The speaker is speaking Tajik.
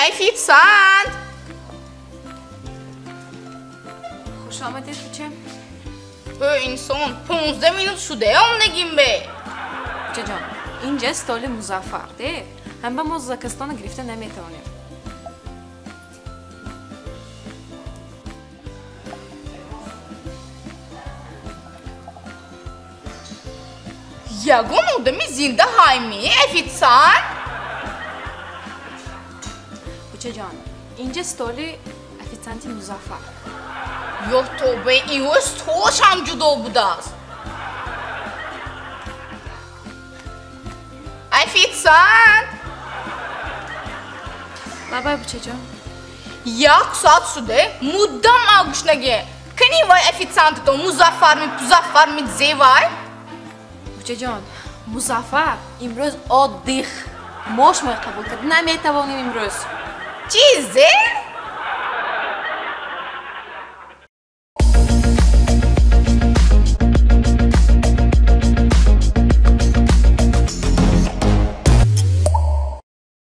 Официант! Хуш омадед, буча. Инсон, 15 минут шуда омдагим бе. Бучаҷон, инҷа столи Музаффар, де? Ҳама мо заказтона гирифта наметавонем. Ягон одами зинда ҳайми, официант? Бучаҷон, инҷа столи официанти Музаффар. Ё тобе, ио столашам ҷудо будааст. Официант! Лабай, бучаҷон. Як соат шуде, муддам агушнаге. Кани вай официантито, Музаффарми, Пузаффарми, зевай? Бучаҷон, Музаффар имрӯз отдых. Мо шуморо қабул кард наметавонем имрӯз. Чизе?